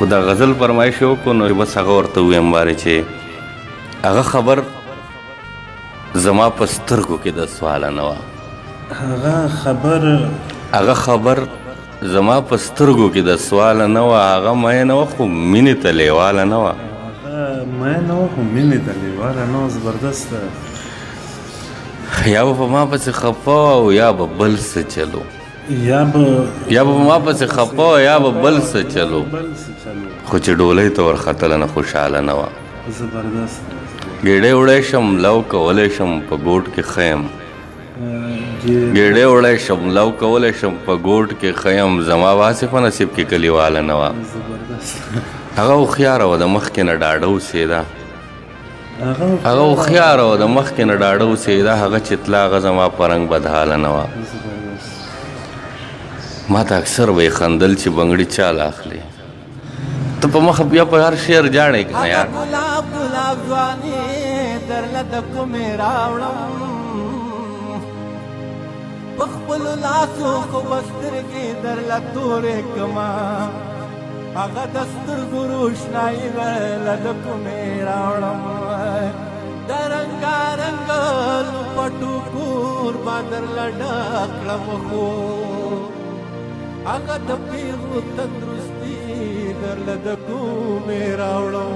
خو دا غزل فرمایش یې وکړو، نو بس هغه ورته ووایم بارې چې هغه خبر زما په سترګو کې د سواله نه وه. هغه خبر، هغه خبر زما په سترګو کې د سواله نه وه. هغه مینه وه خو مینې ته لیواله نه وه. هغه مینه وه خو مینې ته لیواله نه وه. زبردست. یا به په ما پسې خفه وه او یا به بل څه چلو، یا به یا به په ما پسې خفه وه یا به بل څه چلو، بل څه چلو، خو چې ډولۍ ته ورختله نه خوشحاله نه وه. زبردست. ګېډۍ وړی شم، لو کولی شم، په ګوټ کې ښه یم. ګېډۍ وړی شم، لو کولی شم، په ګوټ کې ښه یم، زما به هسې په نصیب کې کلیواله نه وه. زبردست. هغه هوښیاره وه، د مخکې نه ډاډه اوسېده. هغه هغه هوښیاره وه، د مخکې نه ډاډه اوسېده. هغه چې تله هغه زما په رنګ بدحاله نه وه. زبردست. ما ته اکثر به یې خندل چې بنګړي چاله اخلي، ته په مخه بیا په هر شعر جاړې که نه یار؟ ګلاب ګلاب ځواني درله د کومې راوړم، په خپلو لاسو خو به سترګې درله تورې کما، هغه د سترګو روښنایي درله د کومې راوړم، د رنګارنګ لوپټو کور به درله ډک کړم، خو هغه د پیغلو تندرستي درله د کومې راوړم،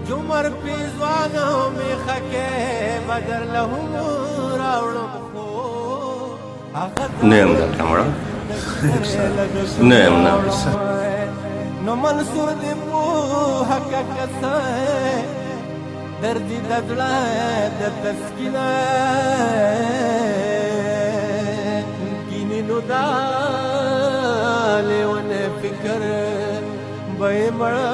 جمر پیزوانو مې خکې به درله هم راوړم، خو هغه نه یم درته مړه، نه یم، نه. نو منصور دې پوهه که کسه درد د زړه د تسکین کینې، نو دا لیونه فکر به یې مړه